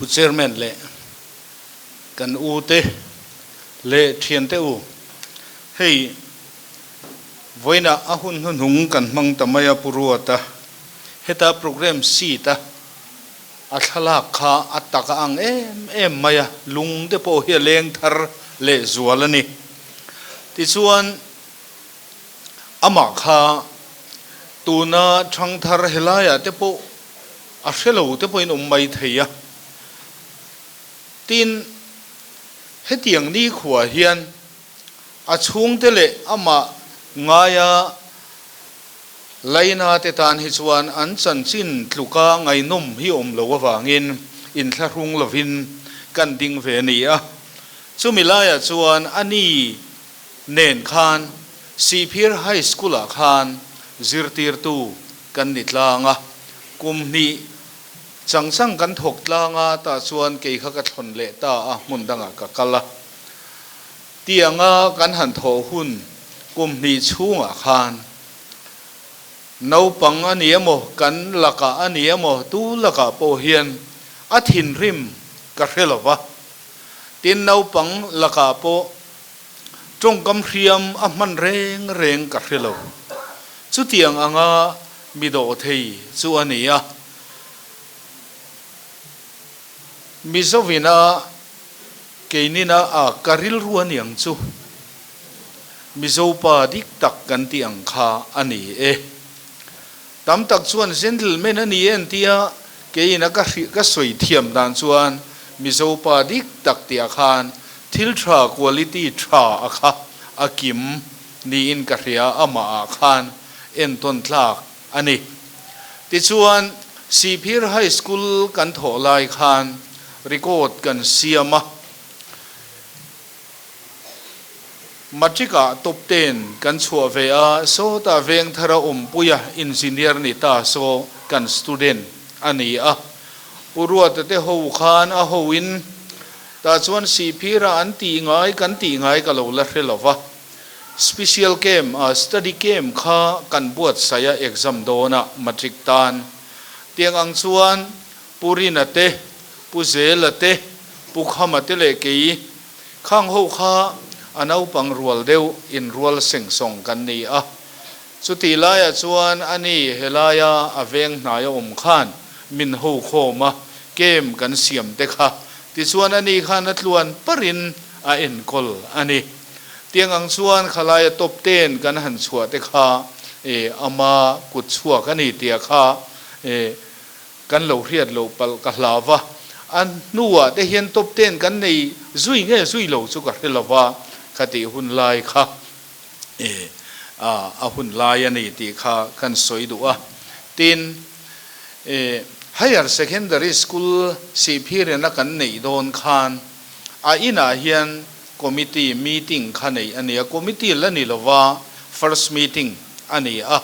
Pu Chairman leh kan u te leh thian te u, hei vawiinah a hun hnuhnung kan hmang ta mai a Pu Ruata, heta programme sheet a a thlalak kha a tak a ang em em mai a, lung te pawh hi a leng thar leh zual a ni. Tichuan amah kha tuna thangthar helaiah te pawh a hre lo te pawhin awm mai thei a. Tin, hetiang nikhua hian a chhungte leh amah ngaia Laina te tan hi chuan an chanchin tluka ngaihnawm hi awm lo avangin inthlahrung lovin kan ding ve a ni a. Chumi laiah chuan a ni nen khan Sihphir High School-ah khan zirtirtu kan ni tlang a, kum hnih chang chang kan thawk tlang a, tah chuan kei kha ka thlawn leh ta a, hmun dangah ka kal a. Tianga kan han thawh hun kum hnih chhungah khan naupang a ni emaw, kan lakah a ni emaw, tu lakah pawh hian a thinrim ka hre lo va. Tin, naupang lakah pawh tawngkam hriam a hman reng reng ka hre lo. Chutiang anga mi dawh thei chu a ni a. Mizovina Keinina a ka rilru a niang chu Mizo pa dik tak kan tih ang kha a ni e. Tam tak chuan gentleman a ni e an ti a, keina ka hrih ka sawi thiam dan chuan Mizo pa dik tak tih ah khan thil tha quality tha a kha a kim niin ka hria amah ah khan entawn tlak a ni. Tichuan, Sihphir High School kan thawh lai khan record kan siam a, Matric-ah top ten kan chhuah ve a, sawtah Vengthara awmpuia engineer ni ta saw kan student a ni a. Pu Ruata te ho khan a hoin tah chuan Sihphira an tih ngai kan tih ngai ka lo la hre lo va. Special camp a study camp kha kan buatsaih a exam dawnah matric tan. Tiang ang chuan Pu Rina te, Pu Zela te, Pu Khama te leh kei khang ho kha a naupang rual deuh in rual seng sawng kan ni a. Chutih laiah chuan ani helaia a veng hnai a awm khan min ho khawm a, camp kan siam te kha. Tichuan ani khan a tluan parin a enkawl a ni. Tiang ang chuan khalaia top ten kan han chhuah te kha e ama kut chhuak a ni tia kha e kan lo hriat loh palh ka hlau va, a hnuah te hian top ten kan nei zui nge zui lo chu ka hre lo va, khatih hun lai kha e a hun lai a ni tih kha kan sawi duh a. Tin, e Higher Secondary School Sihphirena kan neih dawn khan A inah hian committee meeting kha neih a ni a, committee la ni lova first meeting a ni a,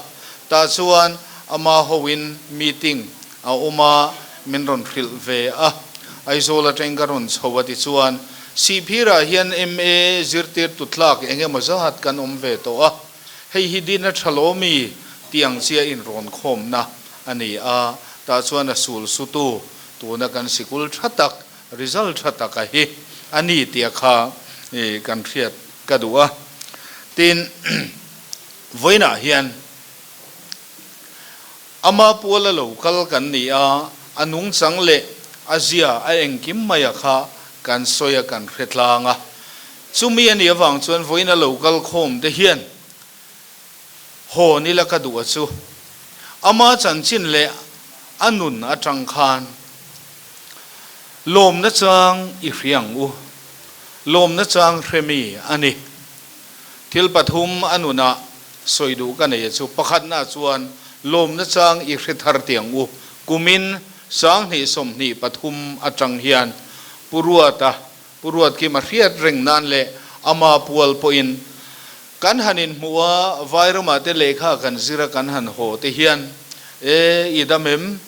tah chuan ama hoin meeting a awm a, min rawn hrilh ve a, Aizawl atangin ka rawn chho a tichuan Sihphirah hian MA zirtirtu tlak eng emaw zat kan awm ve tawh a, hei hi din a tha lawmi tih ang chia inrawn khawmna a ni a, tah chuan a sul sutu tuna kan sikul tha tak Result tha taka hi a ni tia kha kan hriat ka duh a. Tin, vawiinah hian ama puala lo kal kan ni a, a nungchang leh a zia a engkim maia kha kan sawi a kan hre tlang a. Chumi a nih avang chuan vawiina lo kal khawm te hian haw nila ka duh a chu. Ama chanchin leh a nun atang khan Lawmna chang i hria ang u. Lawmna chang hre mi a ni. Thil pathum a nunah sawi duh ka nei a chu. Pakhatna chuan lawmna chang i hre thar ti ang u. Kumin 2023 atang hian Pu Ruata, Pu Ruatkima hriat reng nan leh ama pual pawhin kan han inhmuh a, Vairamah te lehkha kan zir a kan han haw te hian, E, i dam em?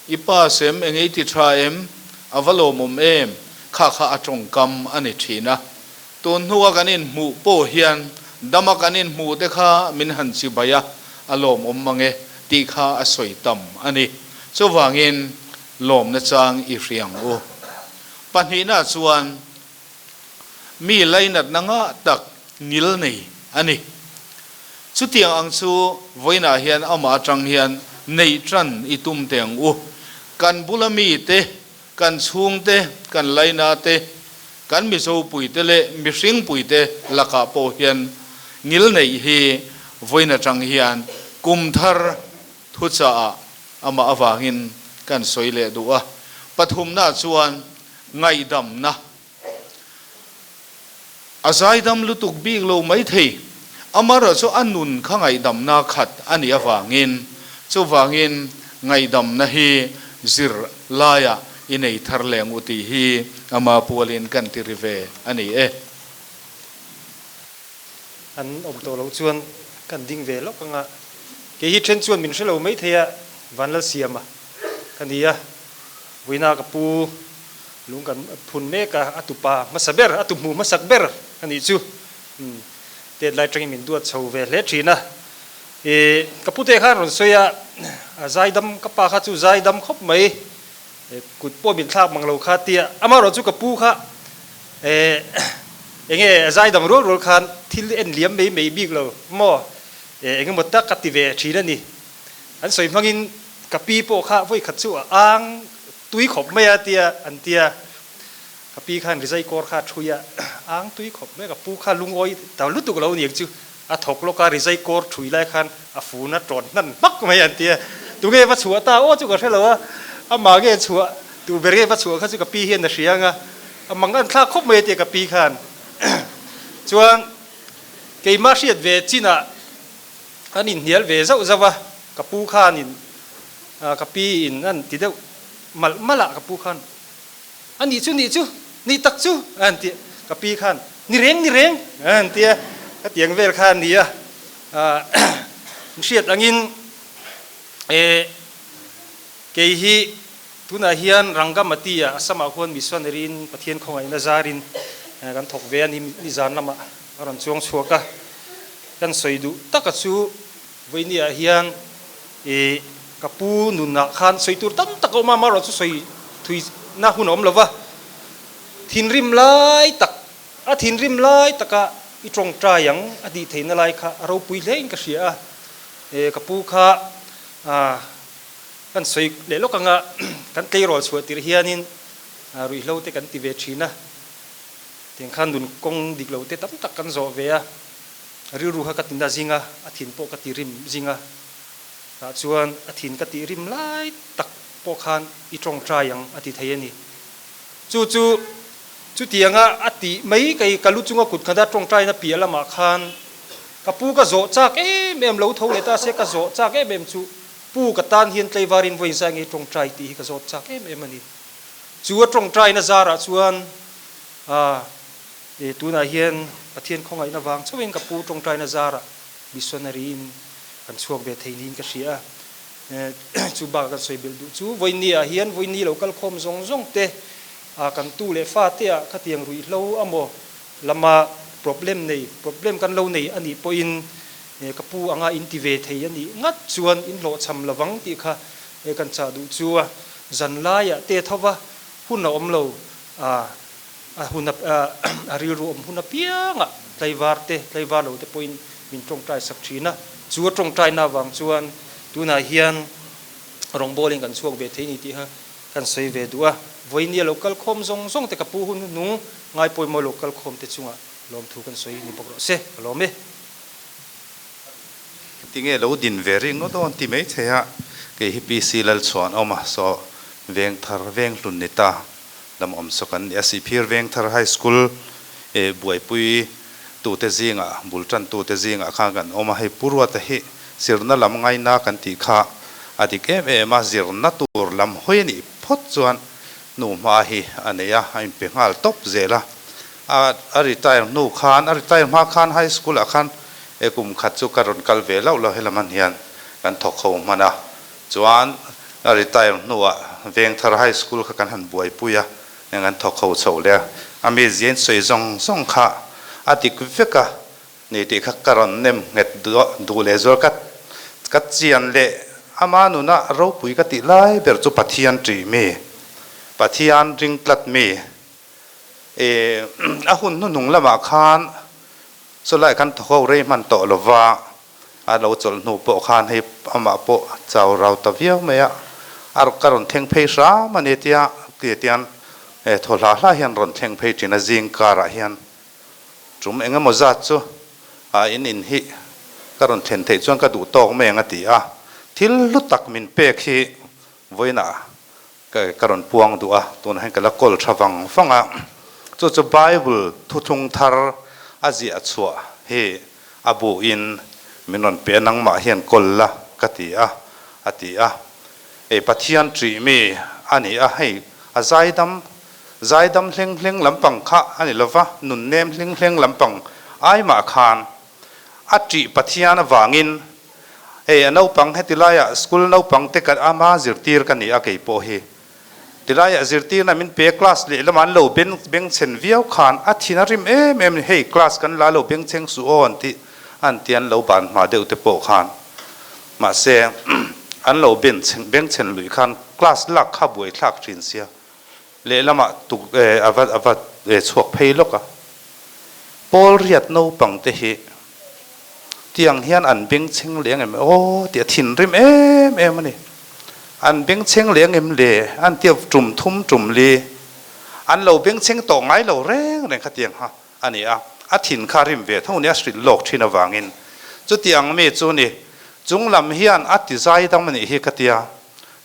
I pa sem eng ei ti tha em? A va lawmawm em? Kha kha a tawngkam a ni thin a. Tun hnua kan inhmuh pawh hian dama kan inhmuh te kha min han chibai a, a lawmawm mang e tih kha a sawi tam a ni. Chuvangin lawmna chang i hria ang u. Pahnihna chuan mi lainatna ngah tak ngil nei a ni. Chutiang ang chu vawiinah hian amah atang hian neih tan i tum teh ang u. Kan bula mite, kan chhungte, kan laina te, kan Mizo puite leh mihring puite lakah pawh hian ngil neih hi vawiin atang hian kum thar thuchah ah amah avangin kan sawi leh duh a. Pathumna chuan ngaihdamna A zaidam lutuk bik lo maithei. Amaherawh chu a nun kha ngaihdamna khat a nih avangin, chuvangin ngaihdamna hi zir laiah i nei thar leng u tih hi ama pualin kan ti ri ve a ni e. An awm tawh loh chuan kan ding ve lawk anga, kei hi then chuan min hre lo maithei a, Vanlalsiama ka ni a, vawiina ka pu Lung kan phun mek a, a tupa hmasa ber, a tuhmu hmasak ber a nih chu. Umm, tet lai tangin min duat chho ve hle thin a. Ih, ka pute khan rawn sawi a, a zaidam, ka pa kha chu zaidam khawp mai, kut pawh min thlak mang lo kha tia, amaherawh chu ka pu kha eh enge a zaidam rual rual khan thil en liam mai mai bik lo maw, eh engemaw tak ka ti ve thin a ni. An sawi hmangin ka pi pawh kha vawi khat chu a ang Tui khawp mai a tia an tia, ka pi khan rizai kawr kha a thui a, ang tui khawp mai a, ka pu kha lungawi ta lutuk lo niang chu a thawk lawk a, rizai kawr thui lai khan a fun a tawn hnan hmak mai an tia, tunge va chhuah ta aw chu ka hre lo a, amah nge chhuah duh ber nge va chhuah kha chu ka pi hian a hria ang a, a mang an thlak khawp mai a tia ka pi khan chuan keimah hriat ve chinah an inhnial ve zauh zauh a, ka pu khanin Ka pi in an ti deuh malh malh a ka pu khan a nih chu nih chu nih tak chu a han ti ka pi khan ni reng ni reng a han ti a ka tiang vel kha a ni a hriat angin eh kei hi tunah hian Rangamati ah Assam ah khuan missionary in Pathian khawngaihna zarin kan thawk ve a ni nizan lamah a rawn chuang chhuak a kan sawi duh taka chu Vawinia hian i ka pu nunah khan sawi tur tam tak a awm a, amaherawh chu sawi thui na hun a awm lo va, thinrim lai tak, a thinrim lai taka i tawngtai ang a tih theihna lai kha a ropui hle in ka hria a, e ka pu kha kan sawi leh lawk anga kan tleirawl chhuah tirh hianin ruihhlo te kan ti ve thin a, tiang khan nun kawng dik lo te tam tak kan zawh ve a. Rilru kha ka ti na zing a, a thin pawh ka ti rim zing a. Tah chuan a thin ka tih rim lai tak pawh khan i tawngtai ang a ti thei a ni. Chu chu chutianga a tih mai kei ka lu chunga kut khata tawngtaina piah lamah khan ka pu ka zawh chak em em lo tho leh ta se ka zawh chak em em chu pu ka tan hian tlaivarin vawiin zai ngei tawngtai tih hi ka zawt chak em em a ni. Chu a tawngtaina zarah chuan aa E, tunah hian Pathian khawngaihna vang chauhin ka pu tawngtaina zarah missionary in kan chhuak ve thei niin ka hria a. E, chu bakah kan sawi belh duh chu vawiinni ah hian vawiinni lo kal khawm zawng zawng te ah kan tu leh fa te ah khatiang ruihhlo amaw lama problem nei, problem kan lo nei a nih pawhin e, ka pu anga in ti ve thei a nih ngat chuan in hlawhchham lovang tih kha e kan chah duh chu a. Zan laiah te thova hun a awm lo a. A hun a rilru awm hun apiangah tlaivar te, tlaivar lo te pawhin min tawngtai sak thin a. Chu a tawngtaina avang chuan tunah hian rawngbawlin kan chhuak ve thei ni tih kha kan sawi ve duh a. Vawinia lo kal khawm zawng zawng te ka pu hun hnung ngai pawimawh lo kal khawm te chungah lawmthu kan sawi ni bawk rawh se. Ka lawm e. Tinge lo din ve ringawt aw an ti mai thei a, kei hi PC Lalchhuanawma saw Vengthar Venghlun ni ta. Lam awm saw kan ni a, Sihphir Vengthar High School eh buaipui tute zingah, bul tan tute zingah khan kan awm a, hei Pu Ruata hi zirna lam ngaina kan tih kha a dik em em a, zirna tur lam hawi a nih phawt chuan hnu hma hi a nei a, a inpe nghal tawp zel a, a a retire hnu khan, a retire hma khan High School ah khan eh kum khat chu ka rawn kal ve loh lo helam an hian kan thawk ho hman a, Chuan a retire hnuah Vengthar High School kha kan han buaipui a, eng an thawk ho chho leh a, a mi ziain sawi zawng zawng kha a dik vek a ni tih kha ka rawn nem nghet duh leh zual ka ka chian leh ama nuna ropui ka tih lai ber chu Pathian ṭih mi, Pathian ring tlat mi. A hun hnuhnung lamah khan chulai kan thawk ho rei hman tawh lova, a lo chawlh hnu pawh khan hei amah pawh a chau rau ta viau mai a, a ka rawn thleng phei hram a ni tia tian thaw hla hla hian rawn thleng phei thin a zing karah hian tum eng emaw zat chu a in in hi ka rawn thlen theih chuan ka duh tawk mai ang a ti a, thil hlu tak min pek hi vawiinah Ka rawn puang duh a, tunah hian ka la kawl tha vang vang a, chu chu Bible thuthlung thar a ziah chhuah hi a buhin min rawn pe a, nangmah hian kawl la ka ti a, a ti a. Hei Pathian ṭih mi a ni a, hei a zaidam, zaidam hleng hleng lampang kha a ni lova, nunnem hleng hleng lampang ai mah khan A ṭih Pathian avangin hei a naupang heti laiah school naupang te ka ama zirtir ka ni a kei pawh hi tilaiah zirtirna min pe class leh lamah an lo beng bengchhen viau khan a thin a rim em em hei class kan la lo bengchheng suh aw an tih an ti an lo ban hma deuh te pawh khan mahse an lo benchheng bengchhen luih khan class lak kha buaithlak ṭhin sia Lehlamah tuk a va a va chhuak phei lawk a. Pawl riat naupang te hi tiang hian an bengchheng leh ang em aw tih a thinrim em em a ni. An bengchheng leh ang em le an tia tum thum tum li an lo bengchheng tawh ngai lo reng reng kha tiang kha a ni a. A thin kha rim ve tho nia hrilh lawk thin avangin chutiang mi chu ni chunglam hian a ti zai dam a nih hi ka tia.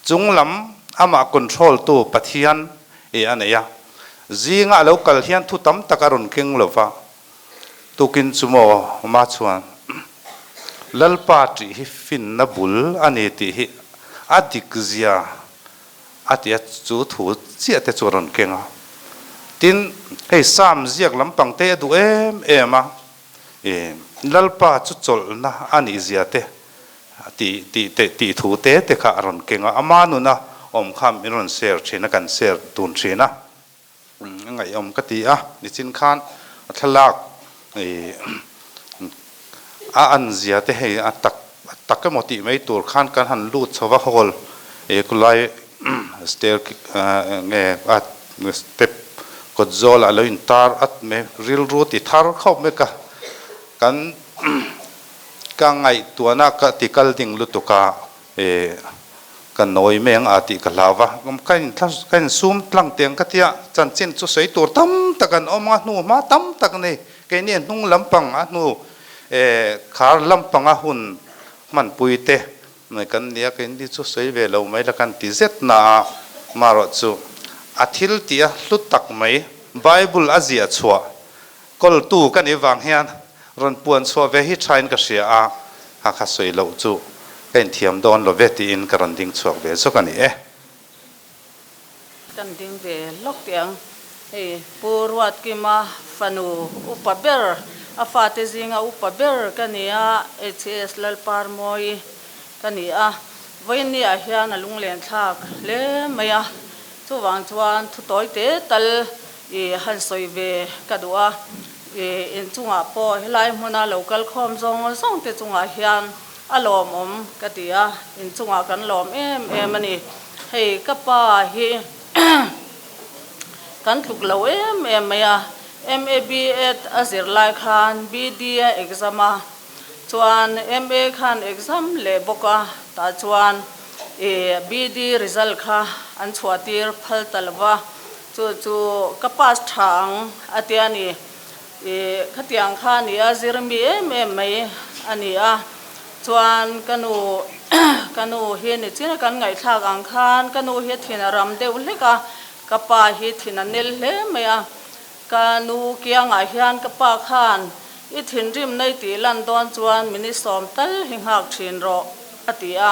Chung lam amah control tu Pathian i a nei a, zinga a lo kal hian thu tam tak a rawn keng lo va, tukin chu maw ma chuan Lalpa tih hi finna bul a ni tih hi a dik zia a ti a, chu thu chiah te chu a rawn keng a. Tin, hei Psalm ziak lampang te a duh em em a, i Lalpa chu chawlhna a nih zia te tih tih te tih thu te te kha a rawn keng a, ama nuna awm kha min rawn share thin a, kan share tun thin a, a ngaihawm ka ti a, nichin khan a thlalak ih a an zia te hei a tak a tak emaw tih mai tur khan kan han lut chho va hall ih khulai stair nge a step kawt zawlah lo intar at mai rilru ti thar khawp mai ka kan Ka ngaihtuahna ka ti kal ding lutuk a, eh, ka nawi mai ang a tih ka hlau va, ka in ka in sum tlang teng ka tia, chanchin chu sawi tur tam tak an awm a, hnu hma tam tak nei, keini a hnung lampang a hnu, eh, khar lampang a hun hmanpui te kan nia, keini chu sawi ve lo mai la kan ti zet na a, marawh chu a thil tih a hlu tak mai, Bible a ziah chhuah Kawltu ka nih vang hian rawn puan chhuah ve hi thain ka hria a, ha kha sawi loh chu ka inthiam dawn lo ve tiin ka rawn ding chhuak ve zawk a ni e. Kan ding ve lawk teh ang. Hei Pu Ruatkima fanu upa ber, a fate zinga upa ber ka ni a, HS Lalparmawi ka ni a. Vawiinniah hian a lunglen thlak hle mai a, Chuvang chuan thu tawi te tal i han sawi ve ka duh a, i inchungah pawh helai hmuna lo kal khawm zawng zawng te chungah hian a lawmawm ka ti a, inchungah kan lawm em em a ni. Hei ka pa hi kan tluk lo em em mai a, MA B.Ed a zir lai khan BD a exam a, Chuan MA khan exam leh bawk a, tah chuan i BD result kha an chhuah tir phal ta lo va, chu chu ka pass tha ang a ti a ni. I khatiang kha a ni a, zir mi em em mai a ni a. Chuan ka nu ka nu hi nichin a kan ngaihthlak ang khan ka nu hi thin a ram deuh hlek a, ka pa hi thin a nel hle mai a. Ka nu kiangah hian ka pa khan, I thinrim nei tih lan dawn chuan minute 10 tal hi nghak thin rawh, a ti a.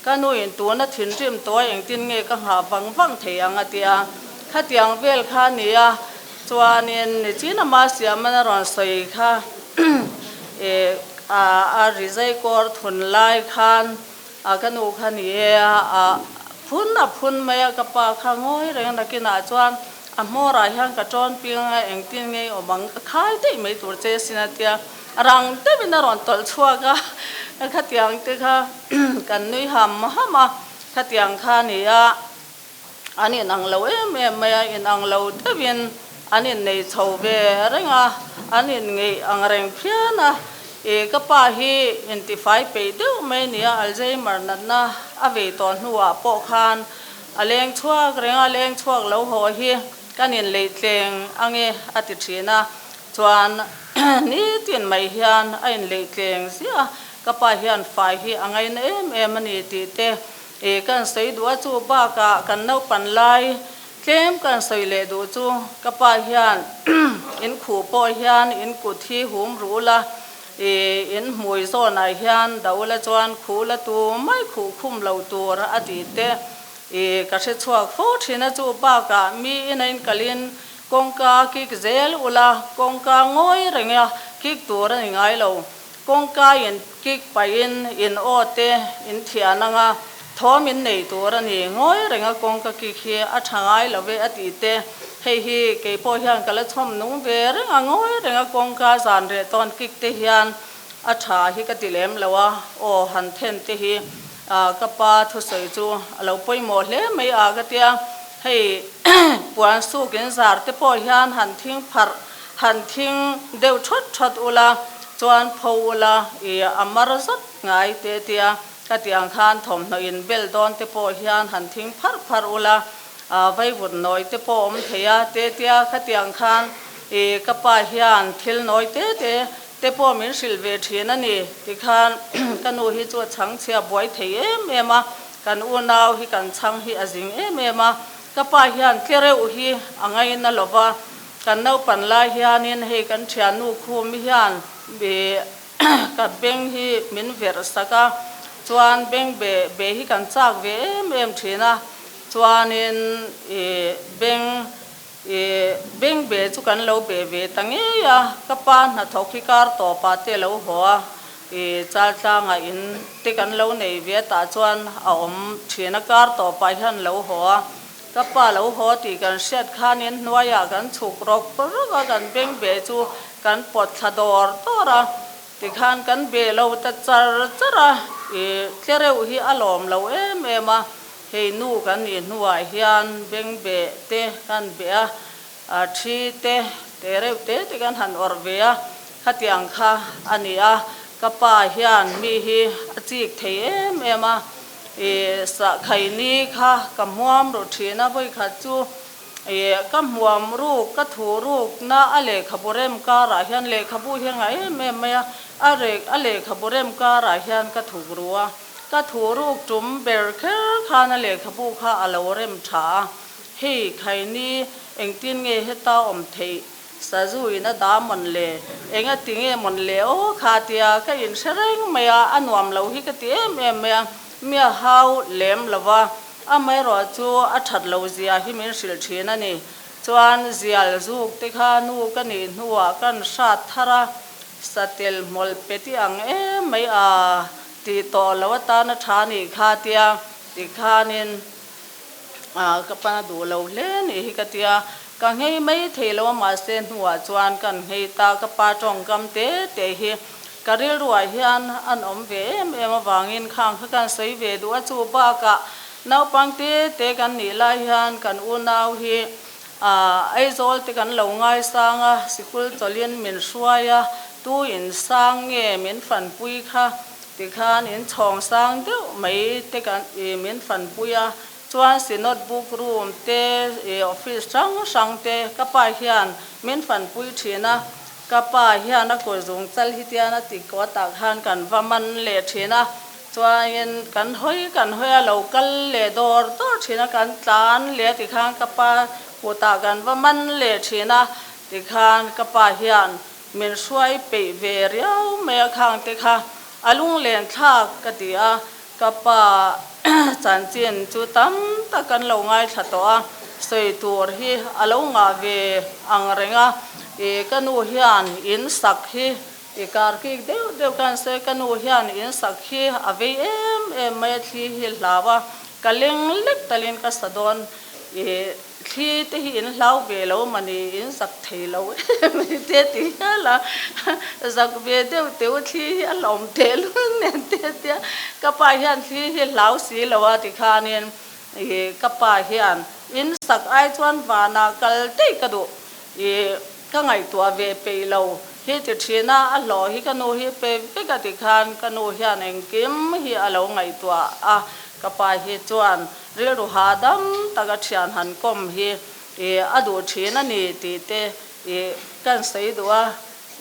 Ka nuin tuna thinrim tawi engtin nge ka nghah vang vang thei ang a ti a. Khatiang vel kha a ni a, chuanin nichin ama siamana rawn sawi kha a rizai kawr thun lai khan a ka nu kha ni e a phun a phun mai a, ka pa kha ngawi reng nakinah chuan a hmawrah hian ka tawn ping a, engtin nge i awm ang ka khai daih mai tur che sin a tia, rang deuhin a rawn tawlh chhuak a, khatiang te kha kan nui ham ham a, khatiang kha a ni a, an inang lo em em mai a, inang lo deuhin. An innei chho ve reng a, an inngeih ang reng phian a. I ka pa hi intifai peih deuh mai nia, Alzheimer natna a vei tawh hnuah pawh khan a leng chhuak reng a, leng chhuak lo haw hi kan inleitleng ange a ti thin a. Chuan nitin mai hian a inleitleng ziah a, ka pa hian fai hi a ngaina em em a ni tih te i kan sawi duh a, chu bakah kan naupan lai tlem kan sawi leh duh chu ka pa hian in khuh pawh hian in kut hi hum ru ula, i in hmui zawnah hian dah ula chuan khuh la tu mai khuh khum lo tur a tih te i ka hre chhuak fo thin a, chu bakah mi ina in kalin Kawngka kik zel ula, kawngka ngawi reng a kik tur a ni ngai lo. Kawngka in kik pahin in aw te in thian ang a, thawm in nei tur a ni. Ngawi reng a kawngka kik hi a tha ngai lo ve a tih te, hei hi kei pawh hian ka la chhawm nung ve reng a, ngawi reng a kawngka zan reh tawn kik te hian a tha hi ka ti lem lo a, aw han then te hi ka pa thusawi chu a lo pawimawh hle mai a ka tia. Hei puan suk in zar te pawh hian han thing pharh han thing deuh thawt thawt ula chuan pho ula i a mar zat ngai te tia ka tih ang khan thawmhnaw in bel dawn te pawh hian han thing pharh pharh ula vaivut nawi te pawh awm thei a te tia ka tih ang khan i ka pa hian thil nawi te te te pawh min hrilh ve thin a ni tikhan ka nu hi chu a chhangchhia buai thei em em a. Kan unau hi kan chhang hi a zing em em a, ka pa hian tlereuh hi a ngaina lo va, kan naupan lai hianin hei kan thiannu Khumi hian ka beng hi min verh sak a, chuan beng be be hi kan chak ve em em thin a, chuanin beng beng be chu kan lo be ve ta ngei a, ka pa hnathawk hi kar tawpah te lo haw a, I Chaltlangah in te kan lo nei ve tah chuan a awm thin a, kar tawpah hian lo haw a, ka pa lo haw tih kan hriat khanin hnuaiah kan chhuk rawk rawk a, kan beng be chu kan pawt thla dawr dawr a, tikhan kan be lo ta char char a, i tlereuh hi a lawm lo em em a, hei nu kan nih hnuah hian beng be te kan be a, A thi te, te reuh te te kan han awrh ve a, khatiang kha a ni a, ka pa hian mi hi a chik thei em em a, i sahkhaini kha ka hmuam ru thin a, vawikhat chu i ka hmuam ruk, ka thu rukna a lehkhabu rem karah hian lehkhabu hi a ngah em em mai a, a rek a lehkhabu rem karah hian ka thuk ru a, ka thu ruk tum ber kher khan a lehkhabu kha a lo rem tha a. Hei khaini engtin nge heta awm theih sazu in a dah mawn le? Enga ti nge mawn le aw kha tia ka inhre reng mai a, a nuam lo hi ka ti em em mai a, mi a hau lem lo va, amaherawh chu a that lo zia hi min hrilh thin a ni. Chuan zial zuk te kha nu ka nih hnuah kan hrat thar a, satel hmawlh pe ti ang em mai a tih tawh lo atana tha nih kha tia tikhanin ka pan a duh lo hle nih hi ka tia, ka nghei mai thei lo a mahse hnuah chuan kan nghei ta, ka pa tawngkam te te hi ka rilruah hian an awm ve em em avangin khang kha kan sawi ve duh a, chu bakah naupang te te kan nih lai hian kan unau hi Aizawl te kan lo ngaisang a, sikul chawlhin min hruai a, tu in sang nge min fanpui kha Tikhan in chhawng sang deuh mai te kan i min fanpui a, chuan Synod book room te i office hrang hrang te ka pa hian min fanpui thin a, ka pa hian a kut zung chal hi tian a ti kawtah khan kan va man leh thin a, chuanin kan hawi kan hawi a lo kal leh dawr dawr thin a, kan tlan leh a tikhan ka pa kutah kan va man leh thin a, tikhan ka pa hian Min hruai peih ve riau mai a khang te kha a lunglen thlak ka ti a, ka pa chanchin chu tam tak kan lo ngaithla tawh a, sawi tur hi a lo ngah ve ang reng a, i ka nu hian in sak hi i kar kik deuh deuh khan se ka nu hian in sak hi a vei em em mai a thli hi hlau a, ka leng lek talin ka sa dawn i. Thli te hi in hlau ve lo mani in zak thei lo em i te ti hial a, zak ve deuh teu thli hi a hlawm teh lul nen te tia ka pa hian thli hi hlau si lo a tikhanin i ka pa hian in sak ai chuan vanah kal daih ka duh. I ka ngaihtuah ve peih lo hi ti thin a, a hlawh hi ka nu hi pe vek a ti khan ka nu hian engkim hi a lo ngaihtuah a, ka pa hi chuan rilru hahdam taka thian han kawm hi i a duh thin a ni tih te i kan sawi duh a,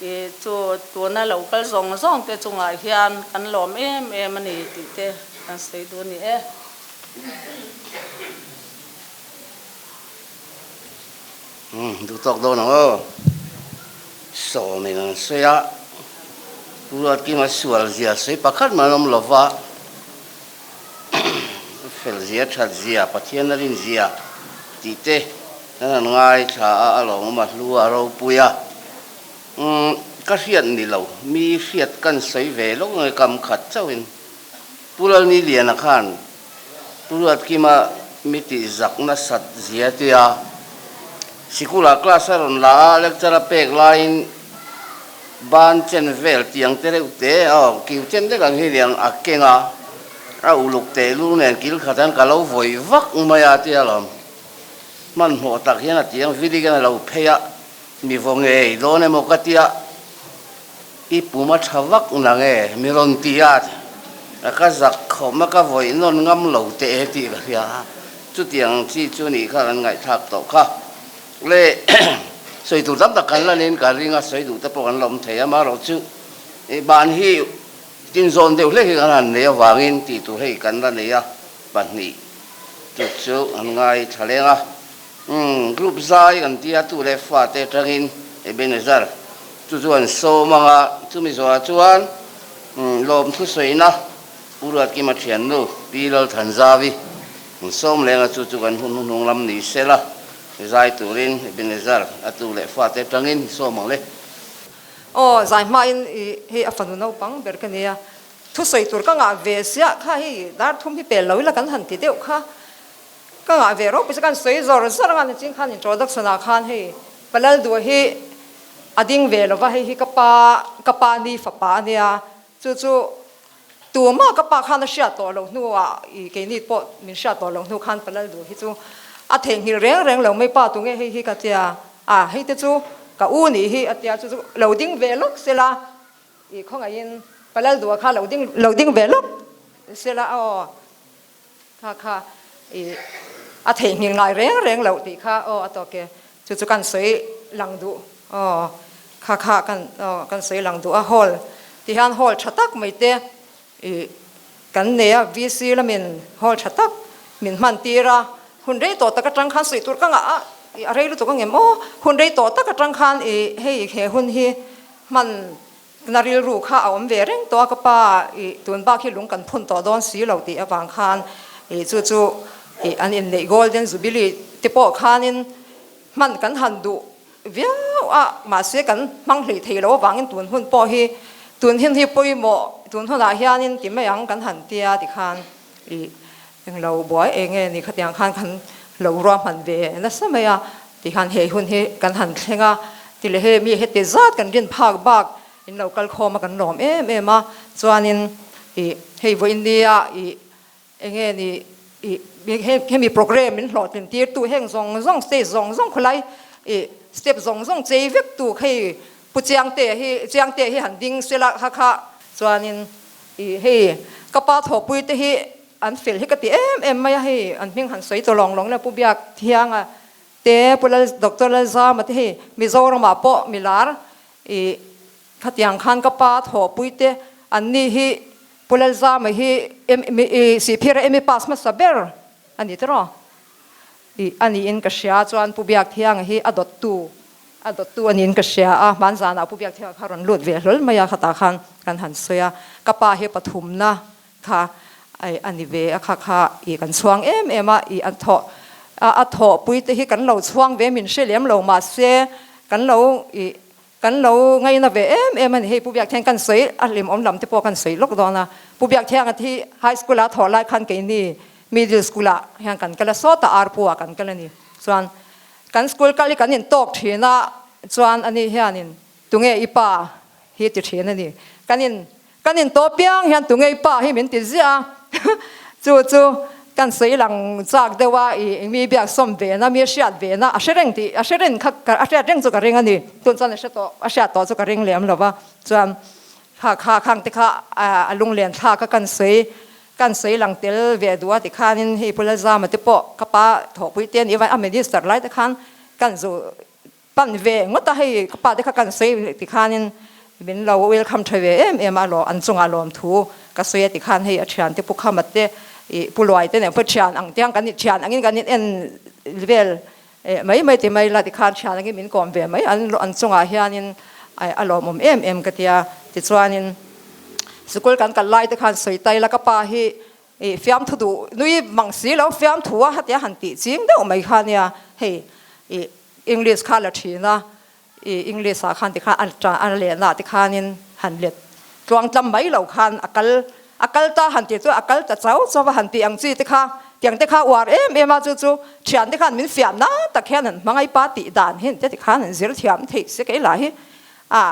i chu tuna lo kal zawng zawng te chungah hian kan lawm em em a ni tih te kan sawi duh a ni e. Umm duh tawk dawn ang aw. Sawmin an sawi a, Pu Ruatkima sual zia sawi pakhat mah an awm lo va, fel zia, that zia, Pathian a rin zia tih te an han ngaithla a, a lawmawm a hlu a, a ropui a. Umm ka hriat ni lo, mi hriat kan sawi ve lawk nge kam khat chauhin Pu Lalniliana khan Pu Ruatkima mi tih zak nasat zia tia sikulah class a rawn la a, lecture a pek laiin ban chen vel tiang te reuh te aw kiu chen dek ang hi liang a keng a, a uluk teh lur nen kil khat hian ka lo vawi vak mai a tia lawm. Hmanhmawh tak hian a tiang vilik hian a lo phei a, mi vaw ngei dawn emaw ka tia. I pum a tha vak na nge? Mi rawn ti a, ka zak khawm a, ka vawih nawn ngam lo teh e tih ka hria a, chutiang chi chu nih kha kan ngaihthlak tawh kha. Le sawi tur tam tak kan la niin ka ring a, sawi duh te pawh kan la awm thei a, amaherawh chu i ban hi tinzawn deuh hlek hi kan han nei avangin tih tur hei kan la nei a, pahnih chu chu an ngaithla leng a. Umm, group zai kan tia tu leh fate atangin Ebenezer chu chu an sawm ang a, chumi zawhah chuan lawm thusawiina Pu Ruatkima thiannu Pi Lalthanzavi an sawm leng a, chu chu kan hun hnuhnung lam ni sela zai turin Ebenezer a tu leh fate atangin sawm ang le. Aw, zai hmain i hei a fanu naupang ber ka nia, thusawi tur ka ngah ve siah kha hei dar thum hi pel lo ila kan han ti deuh kha. Ka ngah ve ropui chu kan sawi zawr zawr anga nichin khan introduction ah khan hei Palal duh hi a ding ve lova hei hi ka pa ka pa ni fapa a nia chu chu tumah ka pa khan a hriat tawh loh hnuah ih keini pawh min hriat tawh loh hnu khan Palal duh hi chu a theihnghilh reng reng lo mai pa tunge hei hi ka tia a hei te chu ka u nih hi a tia chu chu lo ding ve lawk sela ih khawngaihin Palal duh kha lo ding lo ding ve lawk sela aw. Kha kha i a theihnghilh ngai reng reng loh tih kha aw a tawk e, chu chu kan sawi lang duh aw, kha kha kan aw kan sawi lang duh a hall ti hian hall tha tak mai te i kan nei a VC lamin hall tha tak min hman tir a, hun rei tawh tak atang khan sawi tur ka ngah a i a rei lutuk angem aw, hun rei tawh tak atang khan i hei he hun hi hman Na rilru kha a awm ve reng tawh a, ka pa i tun bak hi lung kan phun tawh dawn si lo tih avang khan i chu chu i an inneih Golden Jubilee te pawh khanin hman kan han duh viau a, mahse kan hmang hlei thei lo avangin tun hun pawh hi tun hin hi pawimawh tun hunah hianin ti mai ang kan han tia tikhan i englo buai eng nge ni khatiang khan kan lo ruahman ve nasa mai a. Tikhan hei hun hi kan han thleng a, ti leh hei mi heti zat kan rin phak bak in lo kal khawm a kan lawm em em a, chuanin ih hei vawiin nia ih enge ni ih hemi programme min hlawhtlin tir tu heng zawng zawng stage zawng zawng khawlai ih step zawng zawng chei vek tu hei Pu Chiangte hi Chiangte hi han ding sela kha kha chuanin ih hei ka pa thawhpui te hi An fel hi ka ti em em mai a, hei an hming han sawi tawh lawng lawng le Pu Biak Thianga te, Pu Lal Doctor Lalzama te hei Mizoramah pawh milar ih khatiang khan ka pa thawhpui te an ni hi Pu Lalzama hi ih Sihphira MA pass hmasa ber a ni tiraw ih a niin ka hria chuan Pu Biak Thianga hi a dawttu a dawttu a niin ka hria a, hmanzanah Pu Biak Thianga kha rawn lut ve hlawl mai a khatah khan kan han sawi a, ka pa hi pathumna Kha ai a ni ve a kha kha i kan chhuang em em a i a thawh a a thawhpui te hi kan lo chhuang ve min hre lem lo mahse kan lo i kan lo ngaina ve em em a ni hei Pu Biakthiang kan sawi a hlimawm lam te pawh kan sawi lawk dawn a Pu Biakthianga hi high school a thawh lai khan keini middle school ah hian kan kal a sawtah arpu ah kan kal a ni chuan kan school kal hi kan intawk thin a chuan ani hianin tunge i pa hi ti thin a ni kan in Kan in tawh piang hian tungei pa hi min ti ziah a, chu chu kan sawi lang chak deuh a, ih mi biak sawm ve na, mi hriat ve na, a hre reng tih, a hre reng kha, a hriat reng chu ka ring a ni. Tun chuan a hre tawh, a hriat tawh chu ka ring lem lo va, chuan kha kha khang te kha a lunglen thlak a kan sawi, kan sawi lang tel ve duh a tikhanin hei Pu Lalzama te pawh ka pa thawhpui te a nih avangin a minister lai te khan kan zu Pan ve ngawt a, hei ka pa te kha kan sawi ti khanin min lo welcome tha ve em em a, an chungah lawmthu ka sawi a ti khan hei a thiante Pu Khama te ih Pu Luai te nen pawh thian ang tiang kan thian angin kan in en vel mai mai ti mai la ti khan thian angin min kawm ve mai an an chungah hianin a lawmawm em em ka tia tichuanin sikul kan kal lai te khan sawi tai la ka pa hi Ih fiamthu duh nui mang si lo fiamthu a hatia han tih ching deuh mai kha nia hei ih English kha la thin a ih English ah khan tikhan a ta a lehna ah te khanin han let tluang tlam mai lo khan a kal a kal ta han tih chu a kal ta chau chau a han tih ang chi te kha tiang te kha uar em em a chu chu thian te khan min fiam na tak hian an hmangaih pa tih dan hi te tikhan an zir thiam theih se keilah hi a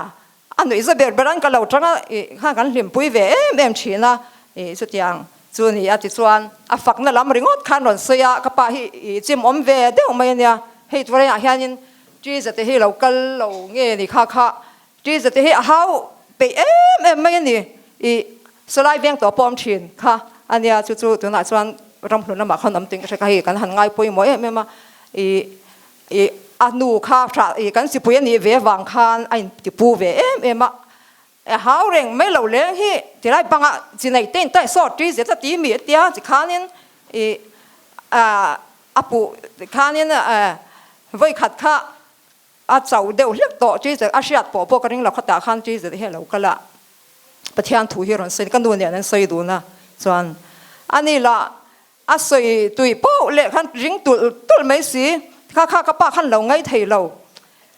A nuih za ber ber an ka lo tang a, ih khan kan hlimpui ve em em thin a, ih chutiang chu ni a tichuan a fakna lam ringawt khan rawn sawi a, ka pa hi ih chim awm ve deuh mai a nia, hei turaiah hianin Triza te hi lo kal lo nge ni kha kha, Triza te hi a hau peih em em mai a ni, ih sawlai veng tawh pawh awm thin kha a nia, chu chu tunah chuan ramhlun lamah khan awm ting ka hre kha hei kan han ngai pawimawh em em a, ih Ih, a nu kha hrah ih kan sipui a nih ve vang khan a intipu ve em em a, a hau reng mai lo leng hi tilai bangah chi nei te in taih sawt ṭi zet a ti mi a tia chi khanin ih ah a puh khanin eh vawikhat kha a chauh deuh hlek tawh ṭi zet a hriat pawh pawh ka ring lo khatah khan ṭi zet hi a lo kal a, Pathian thu hi rawn sawi ka nu nen an sawi dun a chuan ani lah A sawi tui poh leh khan ring tulh tulh mai si, kha kha ka pa khan lo ngai thei lo,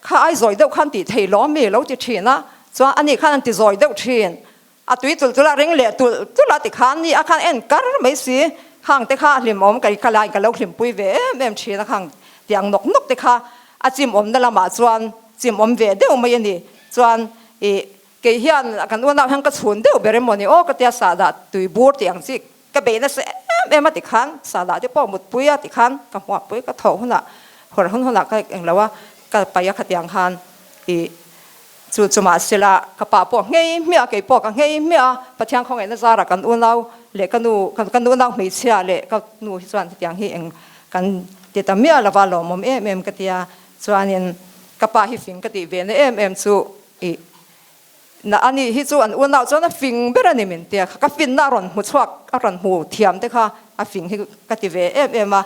kha ai zawi deuh khan tih thei lo mi lo ti thin a, chuan ani khan an ti zawi deuh thin, a tui tulh tulh a ring leh tulh tulh a tikhan ni a khan en kar mai si, khang te kha a hlimawm ka ka lai ka lo hlimpui ve em em thin a khang tiang nawk nawk te kha a chimawmna lamah chuan chimawm ve deuh mai a ni, chuan ih kei hian kan unau hian ka chhun deuh ber emaw ni aw ka tia sahdah tui bur tih ang chi Ka beih nasa em em a tikhan sahdah te pawh mutpui a tikhan ka hmuahpui ka thawh hunah hawr hun hunah ka englo a ka paih a khatiang khan ih chu chu mahsela ka pa pawh nghei hmiah a kei pawh ka nghei hmiah a Pathian khawngaihna zarah kan unau leh ka nu ka nu unau hmeichhia leh ka nu hi chuan hetiang hi eng kan ti ta miah lova lawmawm em em ka tia chuanin ka pa hi fing ka tih ve na em em chu ih Na a nih hi chu an unau chuan a fing ber a ni min tia kha ka finna a rawn hmu chhuak a rawn hmu thiam te kha a fing hi ka ti ve em em a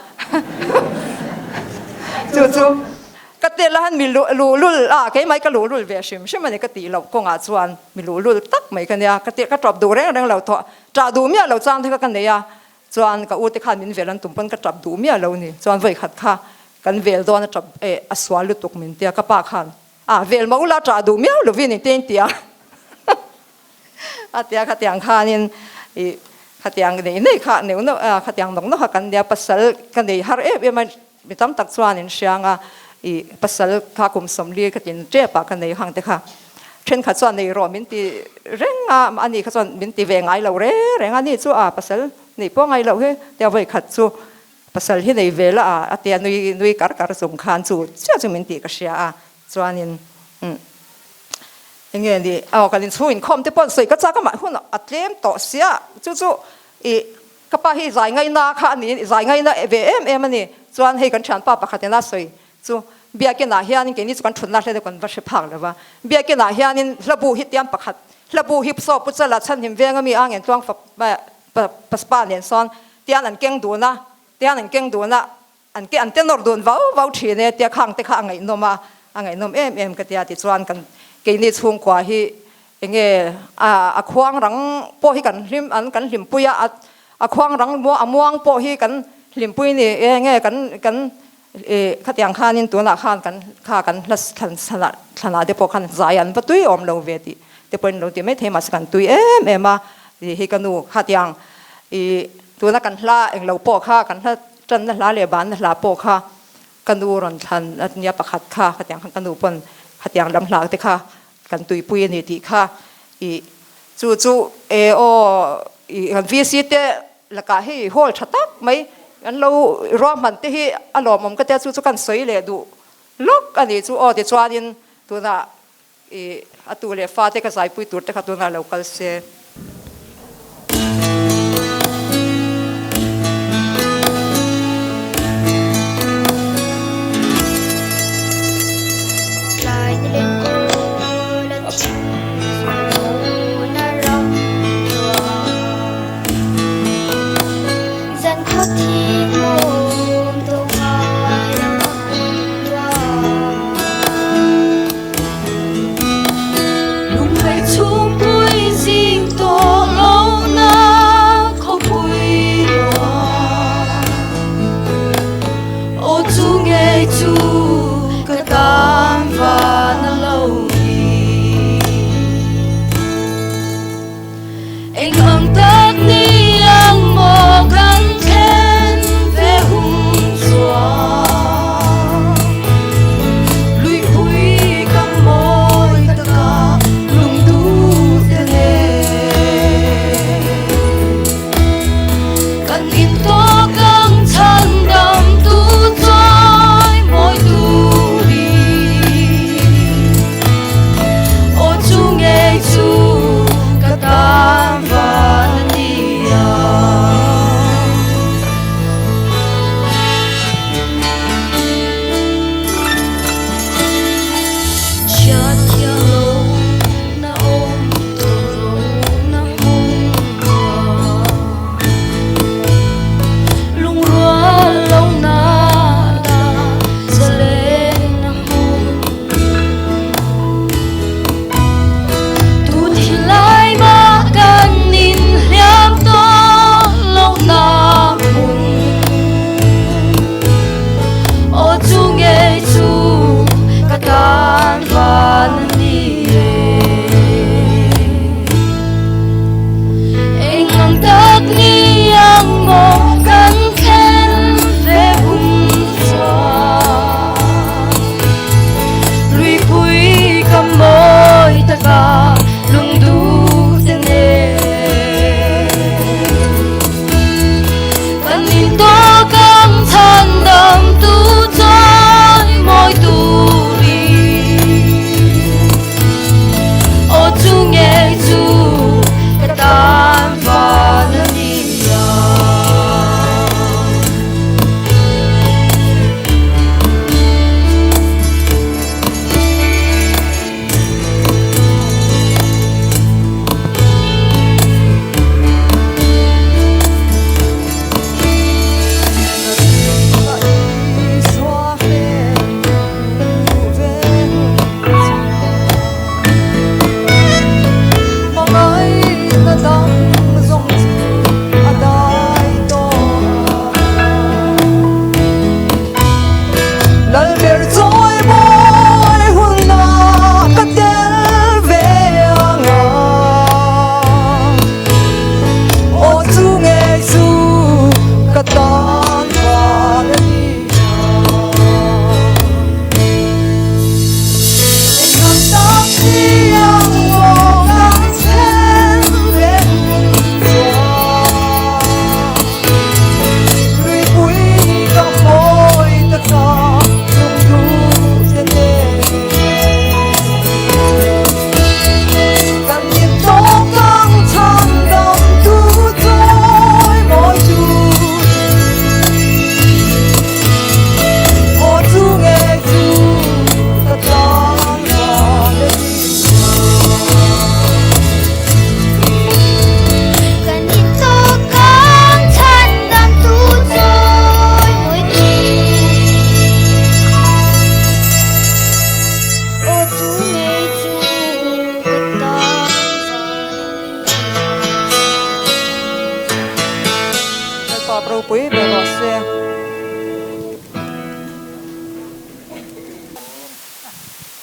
chu chu ka tel a han mi luhlul a keimah ka luhlul ve hrim hrim a ni ka tih loh kawngah chuan mi luhlul tak mai ka nia ka ka tawp duh reng reng lo tawh tah duh miah lo chang te kha ka nei a chuan ka u te khan min vel an tum pawn ka tap duh miah lo ni chuan vawikhat kha kan vel dawn a tap eh a sual lutuk min tia ka pa khan A vel mo la ṭah duh miau lovin engtin in tia a tia khatiang khanin ih khatiang nei nei kha neuh neuh a khatiang nawk nawk kha kan nia pasal ka nei har em em a mi tam tak chuan in hriang a ih pasal kha kum sawmli ka tin ṭep ah ka nei hang te kha ṭhenkhat chuan nei rawh min ti reng a ani kha chuan min ti ve ngai lo reng reng a ni chu a pasal nei pawh ngai loh hi tia vawikhat chu Pasal hi nei ve la a, a tia nui nui kar kar chung khan chu chiah chu min tih ka hria a, chuanin umm enge ni aw kan inchhung inkhawm te pawh sawi ka chak a mah hun a tlem tawh sia chu chu ih ka pa hi zai ngaina kha a ni zai ngaina ve em em a ni, chuan hei kan thianpa pakhat ina sawi chu biakin ah hianin keini chu kan thutna hle deuh kan va hre phak lo va, biakin ah hianin hlabu hi tiam pakhat hlabu hi saw pu chala chhanhim veng ami a ngen tluang fap paspa nen sawn Tian an keng dun a, tian an keng dun a, an ke an tenawr dun vau vau thin e tia khang te kha a ngaihnawm a, a ngaihnawm em em ka tia tichuan kan keini chhungkua hi enge a a khuang rang pawh hi kan hlim an kan hlimpui a, a khuang rang a muang pawh hi kan hlimpui ni enge kan kan ih khatiang khanin tunah khan kan kha kan hla thlan thlanah thlanah te pawh khan zai an va tui awm lo ve tih te pawhin lo ti mai thei mahse kan tui em em a tih hi ka nu khatiang ih tuna kan hla englo pawh kha kan hla tanna hla leh banna hla pawh kha ka nu rawn thlan a nia pakhat kha khatiang khan ka nu pawn khatiang lam hla te kha kan tuipui a ni tih kha ih chu chu e aw ih kan VC te. lakah hei hall tha tak mai an lo ruahman te hi a lawmawm ka tia chu chu kan sawi leh duh lawk a nih chu aw tichuanin tunah I a tu leh fate ka zaipui tur te kha tunah lo kal se.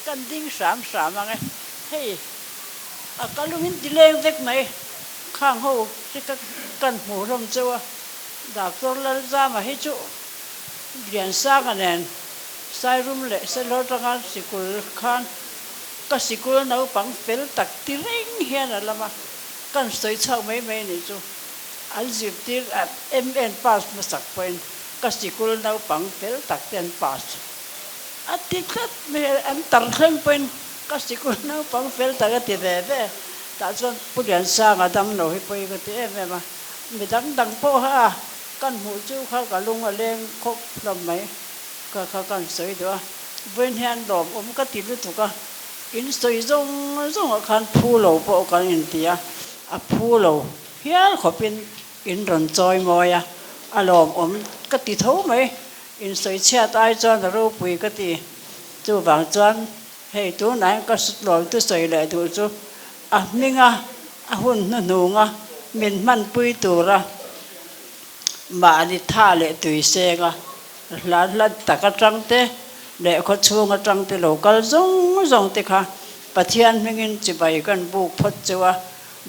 Kan ding hram hram ang e. Hei a kalungin ti leng vek mai. Khang ho te ka kan hmuh hlawm chauh a. Doctor Lalzama hi chu Liansanga nen Sairum leh Selhawr atanga sikul khan ka sikul naupang fel tak ti reng hian a lam a. Kan sawi chhuak mai mai a nih chu. An zirtir MN pass hmasak pawhin ka sikul naupang fel tak te an pass a ti tlat mai a, an tar thleng pawhin ka sikul naupang fel tak a ti ve ve. Tah chuan Pu Liansanga dam lo hi pawi ka ti em em a, mi dang dang pawh kha kan hmuh chu kha ka lung a leng khawp hlawm mai kha kha kan sawi duh a, vawiin hian lawmawm ka ti lutuk a, in sawi zawng zawngah khan phu lo pawh kan inti a, a phu lo hial khawpin in rawn chawi mawi a, a lawmawm ka ti tho mai, in sawi chhiat ai chuan a ropui ka ti, chuvang chuan hei tunah hian ka lawm chu sawi leh duh chu a hminga a hun hnuhnunga min hmanpui tura mahni tha leh tui senga hla hla tak atang te leh khawchhung atang te lo kal zawng zawng te kha Pathian hmingin chibai kan buk phawt cheu a,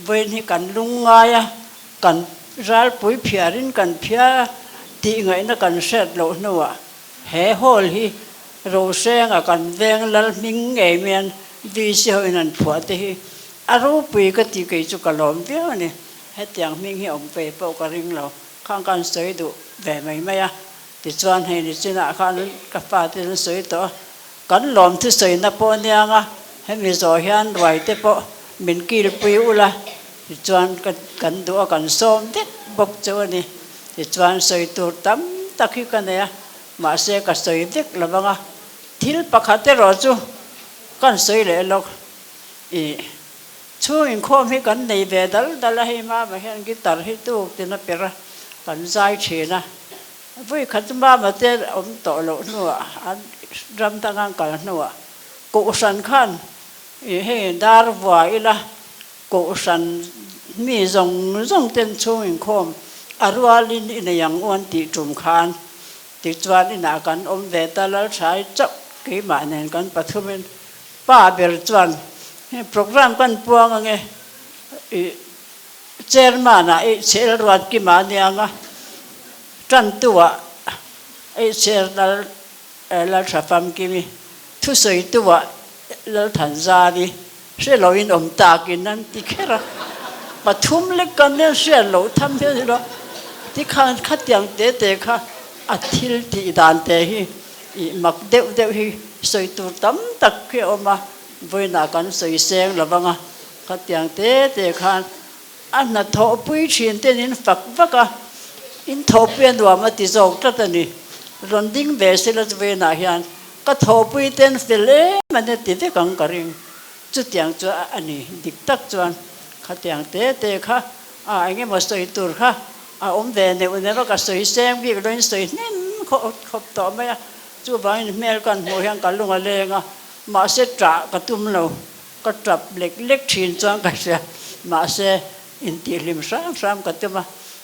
vawiin hi kan lung ngai a, kan ralpui phiarin kan phia a tih ngaihna kan hriat loh hnuah he hall hi Rohrenga kan veng lal hming ngei mian VC hoin an phuah te hi a ropui ka ti kei chu ka lawm viau a ni. Hetiang hming hi awm ve pawh ka ring lo, khang khan sawi duh ve mai mai a, tichuan hei ni chinah khan ka fate an sawi tawh a, Kan lawm thusawina pawh aniang a, hemi zawh hian ruai te pawh min kilpui ula tichuan kan duh a kan sawm vek bawk chu a ni. Tichuan sawi tur tam tak hi ka nei a, mahse ka sawi vek lo vang a, thil pakhat erawh chu kan sawi leh lawk. Ih, chhung inkhawm hi kan nei ve dal dal a, hei mama hian guitar hi tuk tin a per a, kan zai thin a. Vui khat chu mama te awm tawh loh hnuah an ram dang an kal hnuah Kohhran khan ih hei dar vua ila Kohhran mi zawng zawng ten chhung inkhawm a rualin i nei ang u an tih tum khan tichuan inah kan awm ve ta Lalthai chauh keimah nen kan pathumin pa ber chuan hei programme kan puang ange ih Chairman ah ei chhel ruat kima aniang a, tantu ah ei chher lal Laltha Famkimi, thusawitu ah Lalthanzari hre loin awm takin an ti kher a, pathum lek kan hian hriat loh tham hian ilo tikhan khatiang te te kha a thil tih dan te hi ih mak deuh deuh hi sawi tur tam tak hi a awm a, vawiinah kan sawi seng lo vang a. Khatiang te te khan a hnathawhpui thin ten in fak vak a, in thawhpui a nuam a ti zawk tlat a ni. Rawn ding ve sela chu vawiinah hian ka thawhpui ten fel em a nia ti vek ang ka ring. Chutiang chu a ni dik tak chuan khatiang te te kha a eng emaw sawi tur kha a awm ve neuh neuh a, ka sawi seng bik loin sawi hnem khawp khawp tawh mai a. Chuvangin hmel kan hmuh hian ka lung a leng a, mahse ṭah ka tum lo. Ka tap lek lek thin chuan ka hria, mahse intihhlim hram hram ka tum a,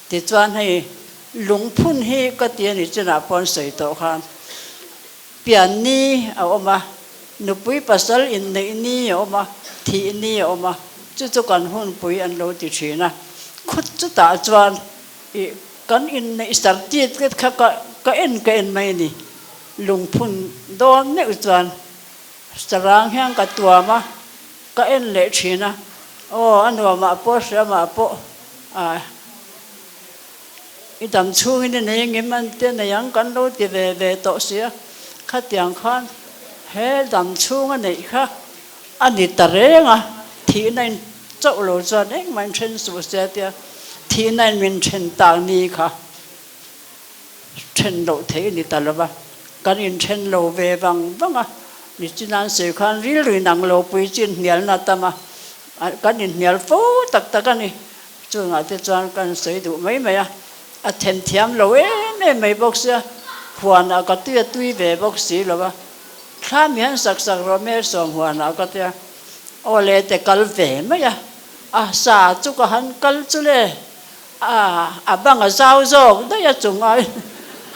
tichuan hei lungphun hi ka ti a ni chinah pawh an sawi tawh khan pian ni a awm a, nupui pasal inneih ni a awm a, thih ni a awm a, chu chu kan hunpui an lo ti thin a, khut chutah chuan ih kan inneih certificate kha ka ka en ka en mai a ni, lungphun dawn meuh chuan. Sarang hian ka tuam a, ka en leh thin a, aw a nuamah pawh hriamah pawh ah i dam chhungin i nei ngim an te nei ang kan lo ti ve ve tawh si a, khatiang khan he dam chhung a neih kha a ni ta reng a, thihna in chauh lo chuan engmah in then suh se a tia, thihna in min then tak ni kha. Then loh theih a ni ta lo va, kan inthen lo ve vang vang a, nichina'n sawi khan rilru in ang lo pui chu inhnialna a tam a, kan inhnial fo tak tak a ni. Chungah te chuan kan sawi duh mai mai a, a then thiam lo em em mai bawk sia, huanah ka tui a tui ve bawk si lo va, thla mi han sak sak rawh Hmelsawm huanah ka tia, aw le te kal ve mai a, a sa chu ka han kal chu le. A, a bang a zau zawk daih a chung a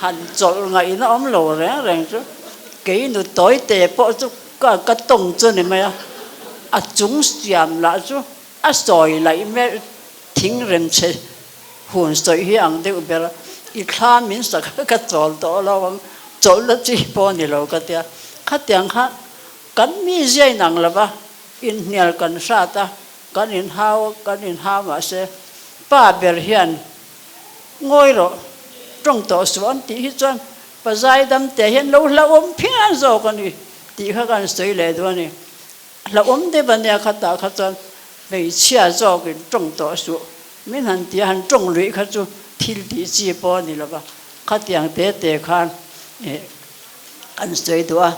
han chawlh ngaihna awm lo reng reng chu kei nu tawi te pawh chu ka ka tawng chu ni mai a, a chung siam lah chu a sawi laih mek thing rem chhe hun sawi hi ang deuh ber a, i thla min sak a ka chawl tawh lo ang chawlhna chi pawh a ni lo ka tia, khatiang kha kan mi zia inang lo va inhnial kan hrat a. Kan inhau, kan inhau mahse pa ber hian Ngawi rawh, tawng tawh suh an tih hi chuan pa zaidam te hian lo hlauhawm phian zawk a ni tih kha kan sawi leh duh a ni. Hlauhawm deuh a nia khatah kha chuan hmeichhia zawkin tawng tawh suh min han tia han tawng luih kha chu thil tih chi pawh a ni lo va, khatiang te te khan kan sawi duh a.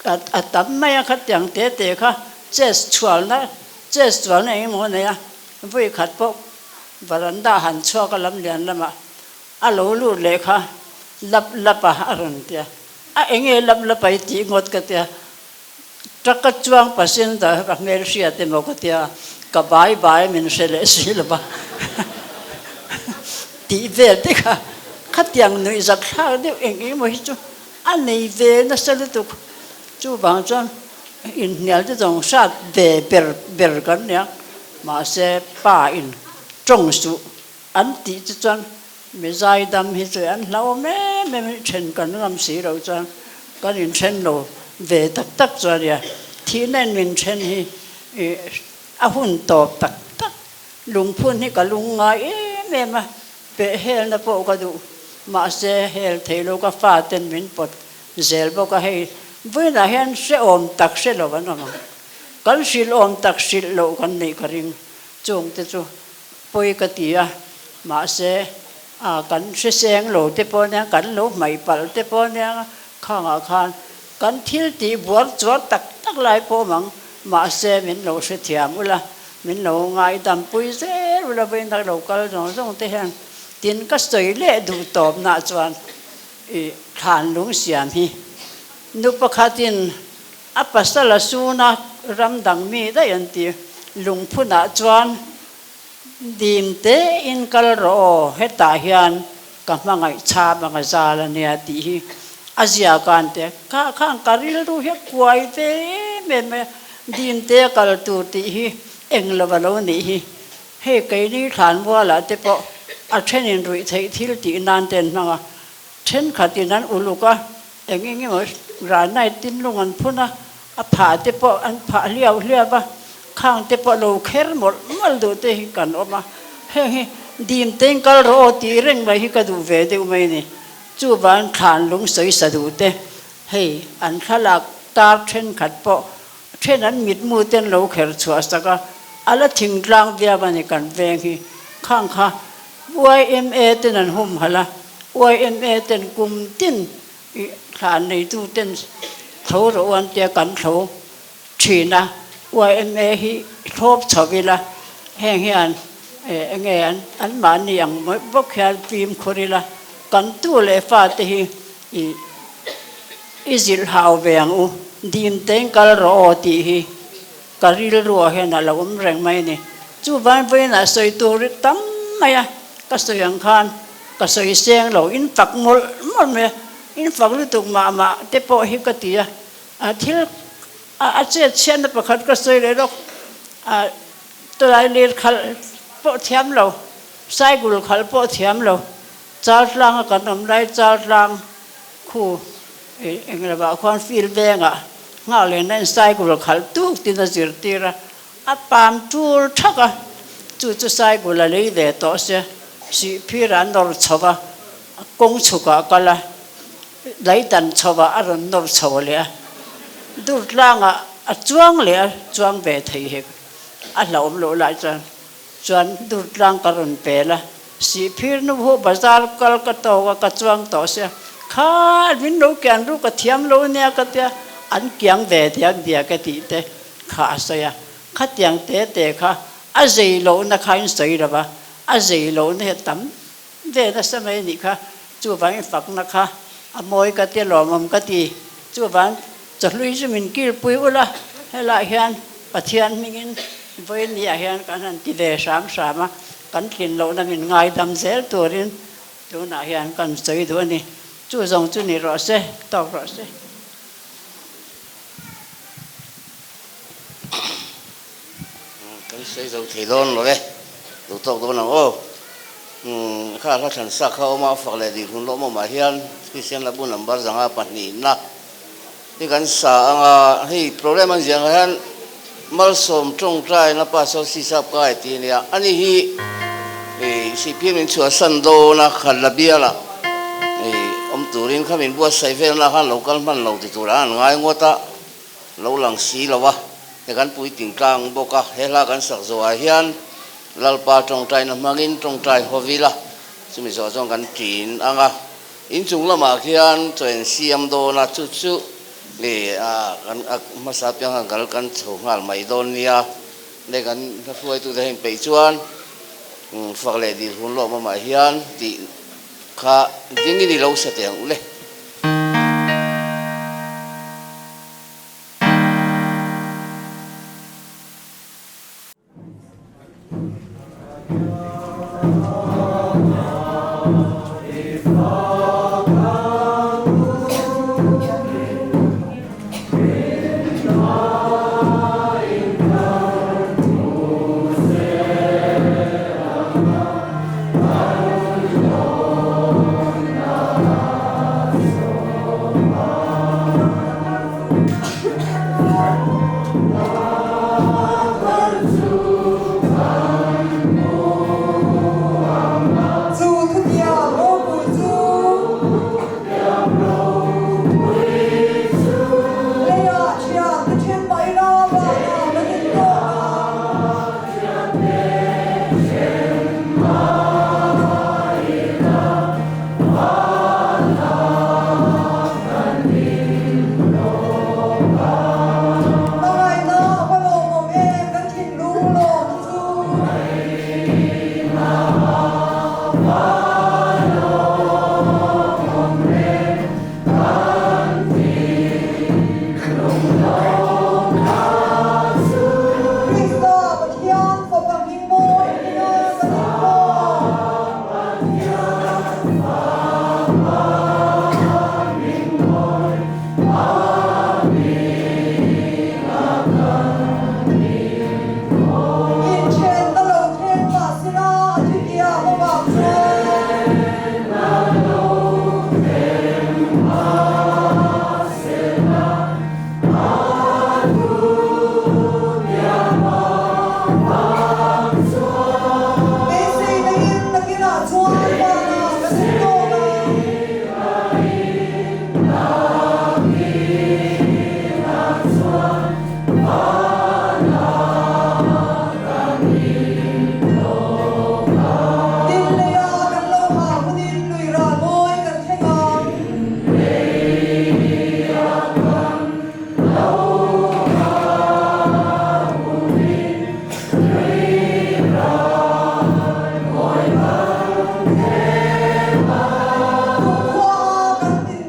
A tam mai a khatiang te te kha chest chhualna chest chualna eng emaw a nei a, vawi khat pawh varanda han chhuak a lam lian lamah a lo lut leh kha lap lap a a rawn ti a, a enge lap lap a i tih ngawt ka tia, truck a chuang passenger ka hmel hriat emaw ka tia, ka bai bai min hre leh si lo va tih vel te kha khatiang nuih zak thlak deuh eng eng emaw hi chu a nei ve nasa lutuk. Chuvang chuan inhnial te zawng hrat ve ber ber kan nia, mahse pa in tawng suh an tih chu chuan mi zaidam hi chu an hlauhawm em em a, then kan ngam si loh chuan kan inthen lo ve tak tak chuan nia, thihna in min then hi a hun tawp tak tak, lungphun hi ka lung ngai em em a, peh helna pawh ka duh, mahse hel thei lo ka faten min pawt zel bawk a, hei vawiinah hian hrehawm tak hre lo an awm ang, kan hrilhawm tak hrilh loh kan neih ka ring, chungte chu pawi ka ti a, mahse a kan hriseng lo te pawh ania, kan lo hmaih palh te pawh ania, khangah khan kan thil tih buar chuar tak tak lai pawh awm ang, mahse min lo hrethiam ula, min lo ngaidam pui zel ula vawiin a lo kal zawng zawng te hian tin ka sawi leh duh tawpnah chuan I thlan lung siam hi nu pakhatin a pasal a suna ram dang mi daih an ti. Lungphunah chuan dim tein kal rawh aw, hetah hian ka hmangaih chham anga zal a nia tih hi a zia kan ti a. Kha khan ka rilru hi a kuai ve em em mai a, dim te a kal tur tih hi eng lo a lo nih hi. Hei keini thlanmualah te pawh a thenin ruih theih thil tih nan te an hmang a, thenkhatin an uluk a, eng eng emaw rana tinlung an phun a, a phah te pawh an phah hliau hliau a, khang te pawh lo kher mawlh mawlh duh te hi kan awm a, heng hi dim tein kal rawh aw tih reng mai hi ka duh ve deuh mai a ni. Chuvang thlan lung sawi sa duh te hei an thlalak tar thenkhat pawh Then an mitmu ten lo kher chhuah sak a, a la thingtlang viau a ni kan veng hi. Khang kha yma ten an humhalh a, yma ten kum tin thla neitu ten tho rawh u an tia kan tho thin a, yma hi thlawp chho ila heng hian enge an mahni ang bawk hian fimkhur ila kan tu leh fate hi I i zilh hau ve ang u, dim tein kal rawh aw tih hi ka rilruah hian a lo awm reng mai a ni. Chuvan vawiinah sawi tur tam mai a, ka sawi ang khan ka sawi seng lo, in fak mawlh mawlh mai a, in fak lutuk mah mah te pawh hi ka ti a, a thil a chet chhiatna pakhat ka sawi leh lawk, a tawlai lir khalh pawh thiam lo, cycle khalh pawh thiam lo. Chaltlanga kan awm lai Chaltlang khu englovah khuan field vengah nghak lehna in cycle khalh tuk tin a zirtir a, a pam tul thak a, chu chu cycle a lei ve tawh sia, sihphirah a nawr chho va, kawng chhukah a kal a, leidan chhovah a rawn nawr chho leh a, Durtlangah a chuang leh a, chuang ve thei hek a hlauhawm loh lai chuan. Chuan Durtlang ka rawn pel a, Sihphir nu hu bazar kal ka tawk a, ka chuang tawh sia, kha min lo kian ru ka thiam lo nia ka tia, an kiang ve diak diak e tih te kha a sawi a, khatiang te te kha a zei lohna kha in sawi lo va, a zei lohna hi a tam ve nasa mai anih kha, chuvangin fakna kha a mawi ka tia lawmawm ka ti, chuvang Chawhlui chu min kilpui ula, helaiah hian Pathian hmingin vawinia hian kan han ti ve hram hram a, kan tlin lohna min ngaidam zel turin tunah hian kan sawi duh a ni. Chu zawng chu ni rawh se, tawk rawh se. Kan sawi zo thei dawn lo e, lo tawk dawn ang aw. Kha hla thlan sak kha awm a, a fak leh ding hun lawm awmah hian Kristian Labu number zanga pahnihna hi kan sa ang a, hei program an ziah angah hian Malsawm tawngtaina Pastor Sisap Kai tih a nia, ani hi. Sihphir min chhuahsan dawn a, Khatla bialah awm turin kha min buatsaih velna khan lo kal hman lo ti turah an ngai ngawt a, lo lang si lo a, he kan puitling tlang bawk a, he hla kan sak zawhah hian Lalpa tawngtaina hmangin tawngtai haw ila, chumi zawh chuan kan ṭin ang a, inchung lamah khian chaw en siam dawn a, chu chu kan hmasa piang khan kal kan chho nghal mai dawn nia. Leh kan hruaitute heng peih chuan fak leh dil hun lawm awmah hian tih kha dingin i lo sa teh ang u le. Chu thutiang ropui chu Leiah thian te then mah ila vanah kan intawk a. Hmangaihna a va lawmawm em kan thinlung lawmna chu. Krista Pathian Fapa hming mawi hminga kan inkhawm. Inthen na lo thleng mah sila a thutiam avang chuan. Beisei nain nakinah chuan vanah kan intawk ang. Tin leia kan lo hah hunin lui ral mawi kan thleng ang. Kumkhua a kan in.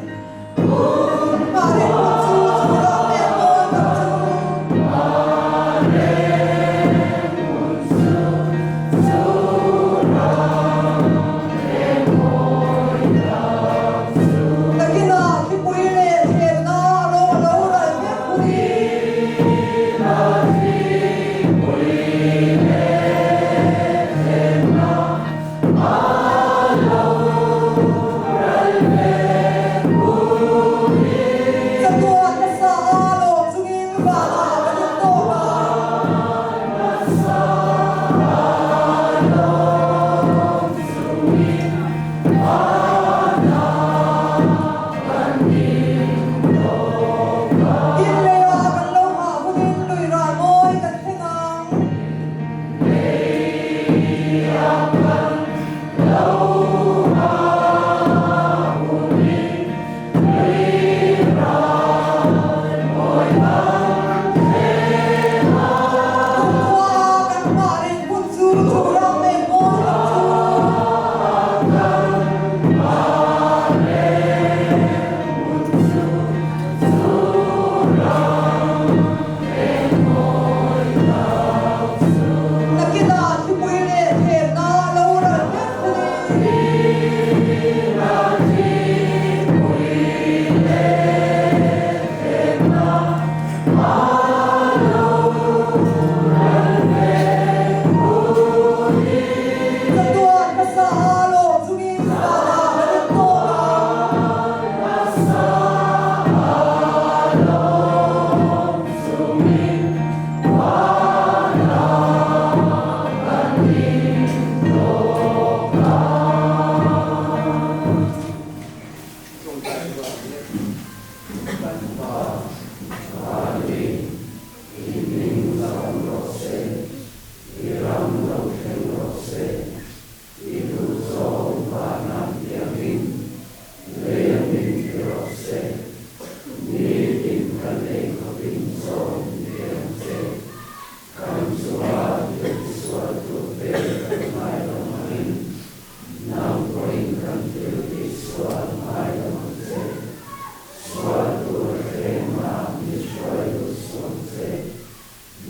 Thlemnaah min hruai lut suh ang che.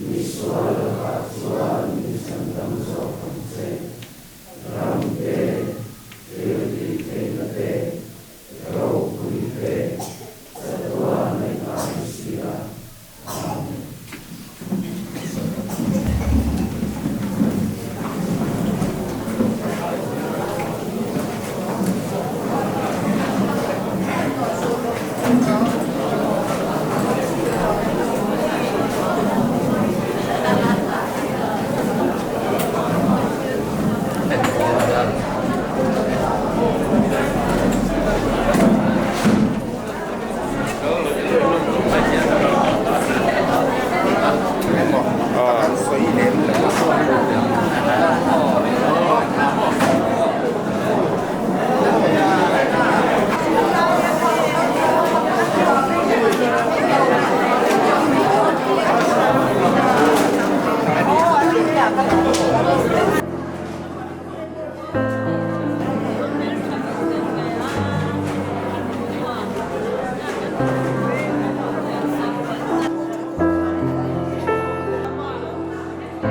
Mi sual lakah chuan min chhandam zawk ang che. Ram te, thil tih theihna te, ropui te, chatuan a inah ni si a. Amen.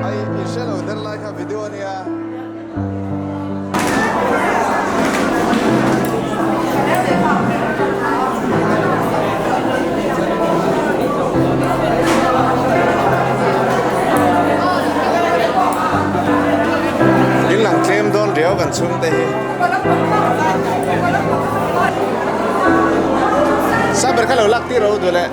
Ai i hre lo der lai kha video a nia. In lang tlem dawn riau kan chhungte hi. Saber kha lo lak tir ro duh leh.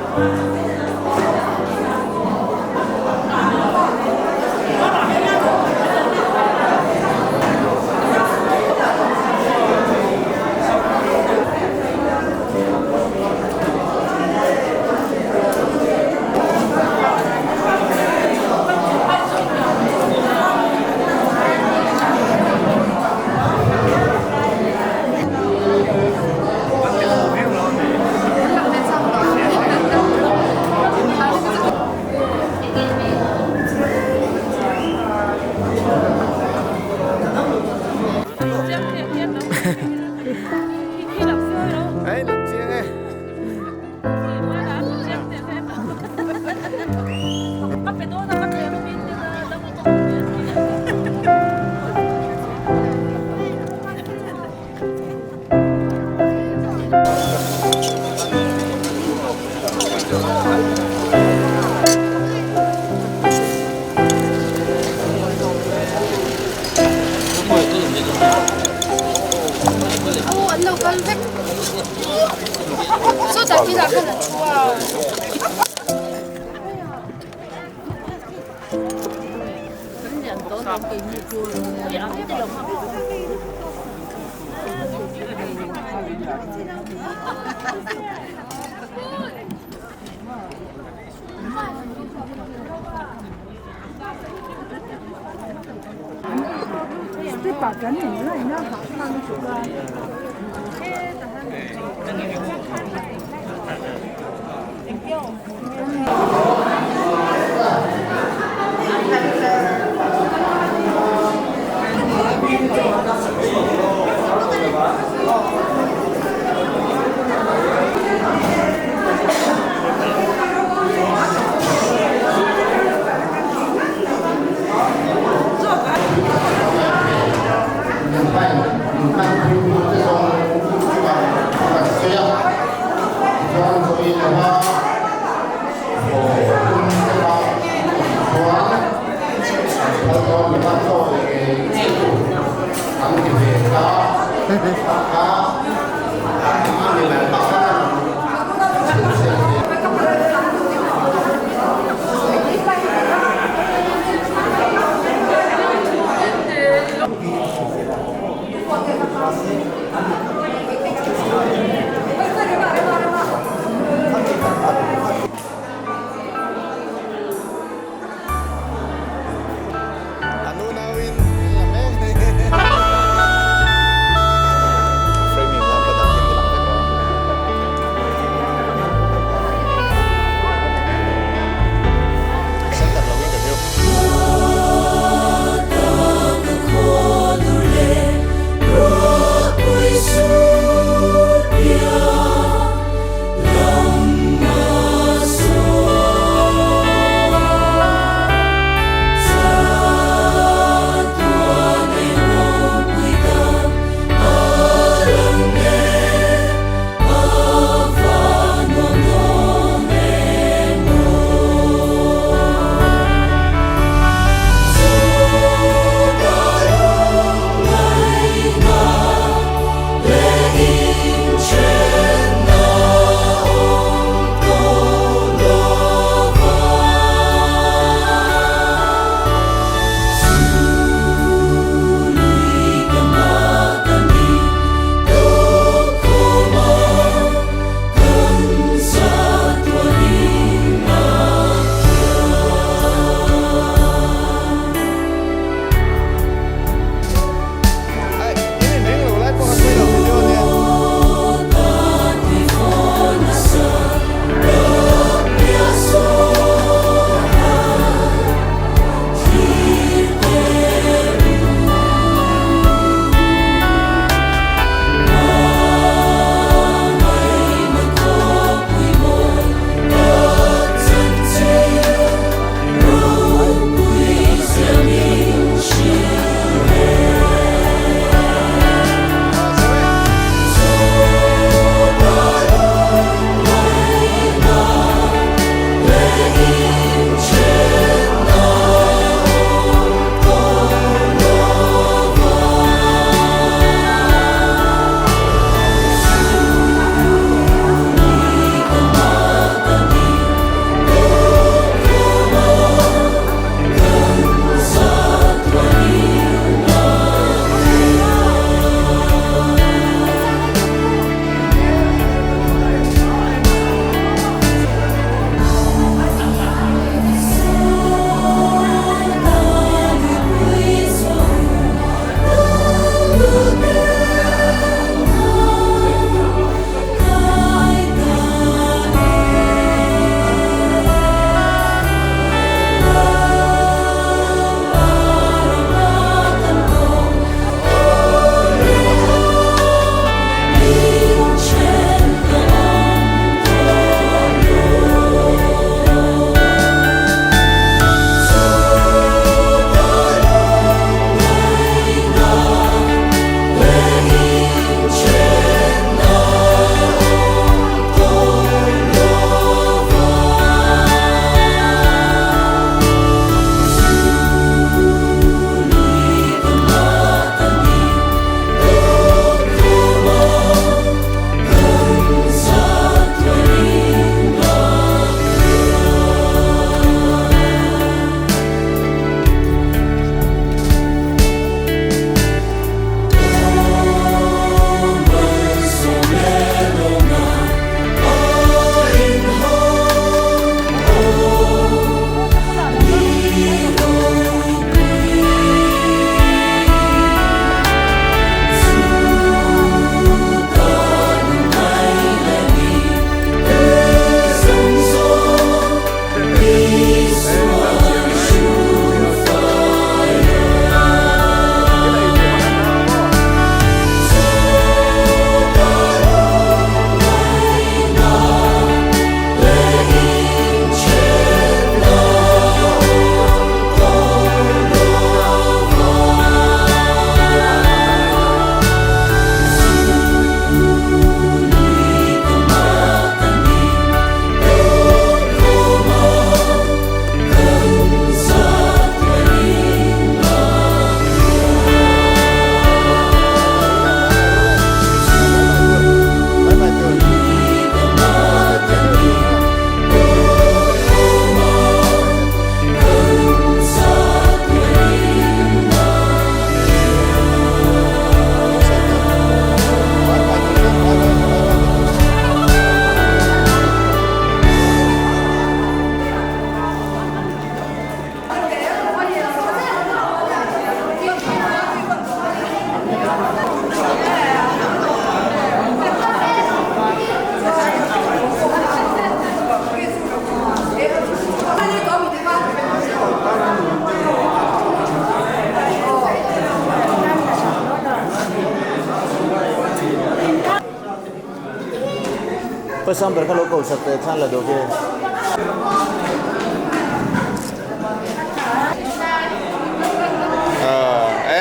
Pasang ber kha lo ko sak teh thlan la duh khi.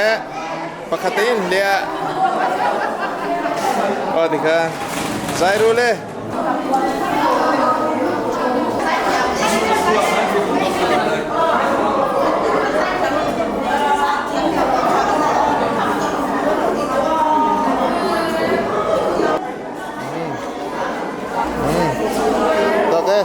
E pakhat in hliah. Aw tikhan zai ru le. Tak e.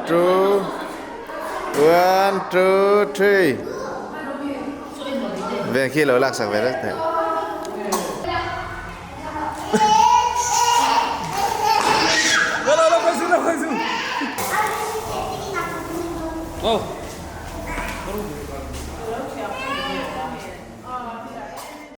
Two, one, two, three. Ven khi lo laksak ve rek thei.